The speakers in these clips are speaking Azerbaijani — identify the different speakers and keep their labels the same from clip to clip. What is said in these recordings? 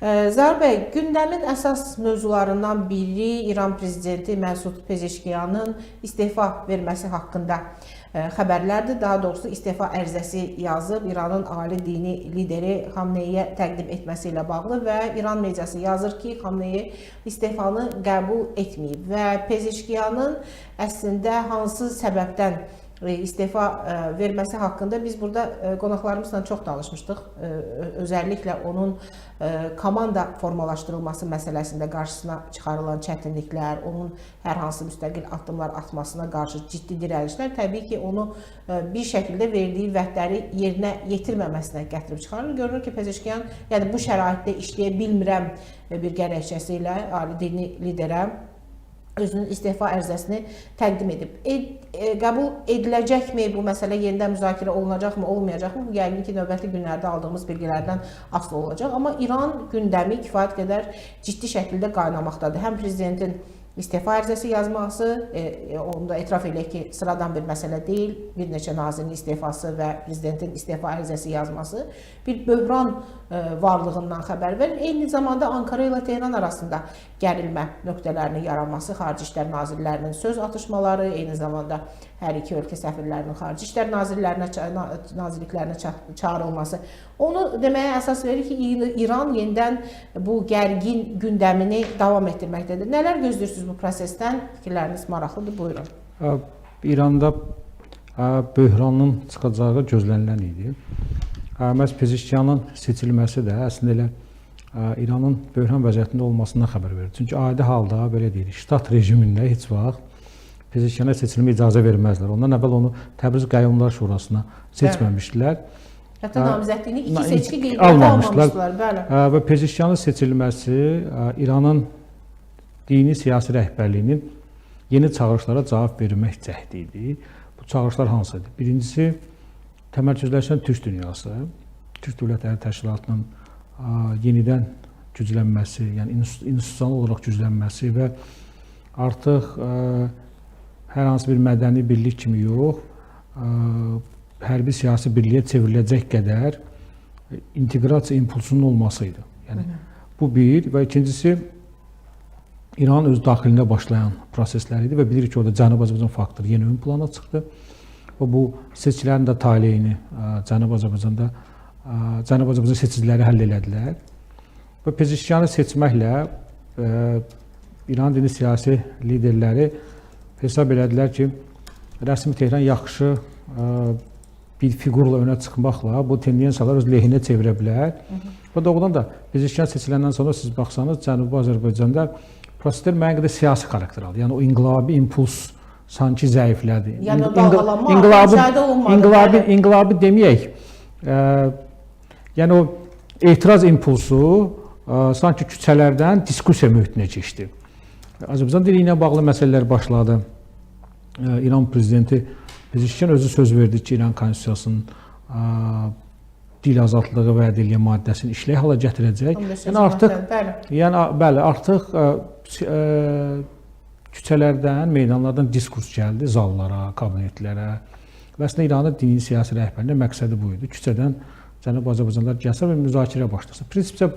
Speaker 1: Zaur bəy, gündəmin əsas mövzularından biri İran prezidenti Məsud Pezeşkiyanın istefa verməsi haqqında xəbərlərdir. Daha doğrusu istefa ərizəsi yazıb İranın ali dini lideri Xamneyiyə təqdim etməsi ilə bağlı və İran mediası yazır ki, Xamneyi istefanı qəbul etməyib və Pezeşkiyanın əslində hansı səbəbdən istefa verməsi haqqında biz burada qonaqlarımızla çox danışmışdıq. Özəlliklə onun komanda formalaşdırılması məsələsində qarşısına çıxarılan çətinliklər, onun hər hansı müstəqil addımlar atmasına qarşı ciddi dirənişlər təbii ki, onu bir şəkildə verdiyi vədləri yerinə yetirməməsinə gətirib çıxarır. Görünür ki, Pezeşkiyan, yəni bu şəraitdə işləyə bilmirəm bir gərəkçəsi ilə ali dini liderə özünün istefa ərizəsini təqdim edib. Qəbul ediləcəkmi bu məsələ, yenidən müzakirə olunacaqmı, olmayacaqmı? Bu yəqin ki, növbəti günlərdə aldığımız bilgilərdən asılı olacaq. Amma İran gündəmi kifayət qədər ciddi şəkildə qaynamaqdadır. Həm prezidentin istefa ərizəsi yazması, onu da etiraf eləyək ki, sıradan bir məsələ deyil. Bir neçə nazirin istefası və prezidentin istefa ərizəsi yazması bir böhran varlığından xəbər verir. Eyni zamanda Ankara ilə Tehran arasında gərilmə nöqtələrinin yaranması, Xarici İşlər Nazirlərinin söz atışmaları, eyni zamanda hər iki ölkə səfirlərinin Xarici İşlər Nazirlərinə nazirliklərinə çağırılması onu deməyə əsas verir ki, İran yenidən bu gərgin gündəmini davam etdirməkdədir. Nələr gözləyirsiniz bu prosesdən? Fikirləriniz maraqlıdır. Buyurun.
Speaker 2: İranda böhranın çıxacağı gözlənilən idi. Məhz Pezeşkiyanın seçilməsi də əslində elə İranın böhran vəziyyətində olmasından xəbər verir. Çünki adi halda belə deyirik, ştat rejimində heç vaxt Pezeşkiyana seçilmə icazə verməzlər. Ondan əvvəl onu Təbriz Qəyyumlar Şurasına seçməmişdilər.
Speaker 1: Hətta namizədliyini iki seçki qeydiyyata
Speaker 2: almamışdılar.
Speaker 1: Almamışdılar. Bəli.
Speaker 2: Və Pezeşkiyanın seçilməsi İranın dini siyasi rəhbərliyinin yeni çağırışlara cavab vermək cəhdi idi. Bu çağırışlar hansı idi? Birincisi, təmərküzləşən Türk dünyası, Türk Dövlətləri Təşkilatının yenidən güclənməsi, yəni institusional olaraq güclənməsi və artıq hər hansı bir mədəni birlik kimi yox, hərbi siyasi birliyə çevriləcək qədər inteqrasiya impulsunun olması idi. Yəni bu bir və ikincisi İranın öz daxilində başlayan proseslər idi və bilirik ki, orada Cənubi Azərbaycan faktoru yenə ön plana çıxdı. Və bu seçkilərin də taleyini Cənubi Azərbaycanda Cənubi Azərbaycan seçiciləri həll elədilər. Və Pezeşkiyanı seçməklə İran dini siyasi liderləri hesab elədilər ki, rəsmi Tehran yaxşı bir fiqurla önə çıxmaqla bu tendensiyaları öz lehinə çevirə bilər. Və doğrudan da Pezeşkiyan seçiləndən sonra siz baxsanız Cənubi Azərbaycanda proseslər müəyyən qədər siyasi xarakter aldı. Yəni o inqilabi impuls sanki zəiflədi.
Speaker 1: Yəni o dalğalanma müşahidə olunmadı.
Speaker 2: İnqilabi, inqilabi deməyək. Yəni o etiraz impulsu sanki küçələrdən diskussiya mühitinə keçdi. Azərbaycan dili ilə bağlı məsələlər başladı. İran prezidenti Pezeşkiyan özü söz verdi ki, İran konstitusiyasının dil azadlığı vəd eləyən maddəsini işlək hala gətirəcək.
Speaker 1: 15-ci
Speaker 2: Yəni artıq
Speaker 1: maddə, bəli.
Speaker 2: Yəni bəli, artıq küçələrdən, meydanlardan diskurs gəldi zallara, kabinetlərə. Və əslində İranın dini siyasi rəhbərliyinin məqsədi bu idi. Küçədən Cənubi Azərbaycanlılar gəlsin və müzakirə başlasın. Prinsipcə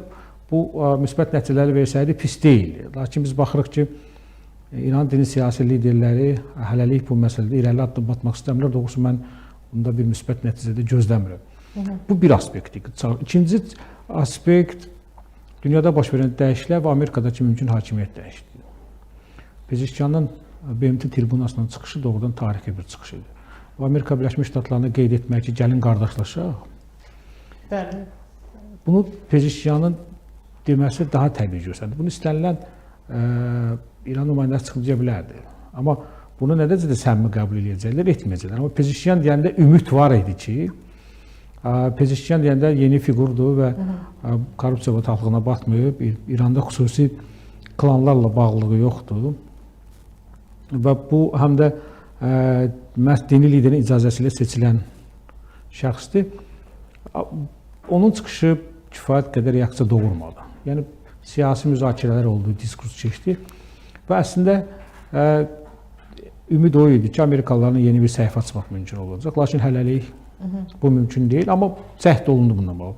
Speaker 2: bu müsbət nəticələri versəydi pis deyildi. Lakin biz baxırıq ki, İran dini siyasi liderləri hələlik bu məsələdə irəli addım atmaq istəmirlər. Doğrusu mən bunda bir müsbət nəticə də gözləmirəm. Bu bir aspektdir. İkinci aspekt dünyada baş verən dəyişikliklər və Amerikadakı mümkün hakimiyyət dəyişikliyi. Pezeşkiyanın BMT tribunasından çıxışı doğrudan tarixi bir çıxış idi. Və Amerika Birləşmiş Ştatlarını qeyd etmək ki, gəlin qardaşlaşaq. Bunu Pezeşkiyanın deməsi daha təbii göstərdi. Bunu istənilən İran nümayəndəsi çıxıb deyə bilərdi. Amma bunu nə dərəcədə səmimi qəbul edəcəklər, etməyəcəklər. Amma Pezeşkiyan deyəndə ümid var idi ki, Pezeşkiyan deyəndə yeni fiqurdur və korrupsiya bataqlığına batmayıb, İranda xüsusi klanlarla bağlılığı yoxdur. Və bu həm də məhz dini liderin icazəsi ilə seçilən şəxsdir. Onun çıxışı kifayət qədər reaksiya doğurmadı. Yəni siyasi müzakirələr oldu, diskurs keçdi və əslində ümid o idi ki, Amerikalıların yeni bir səhifə açmaq mümkün olacaq. Lakin hələlik bu mümkün deyil, amma cəhd olundu bununla bağlı.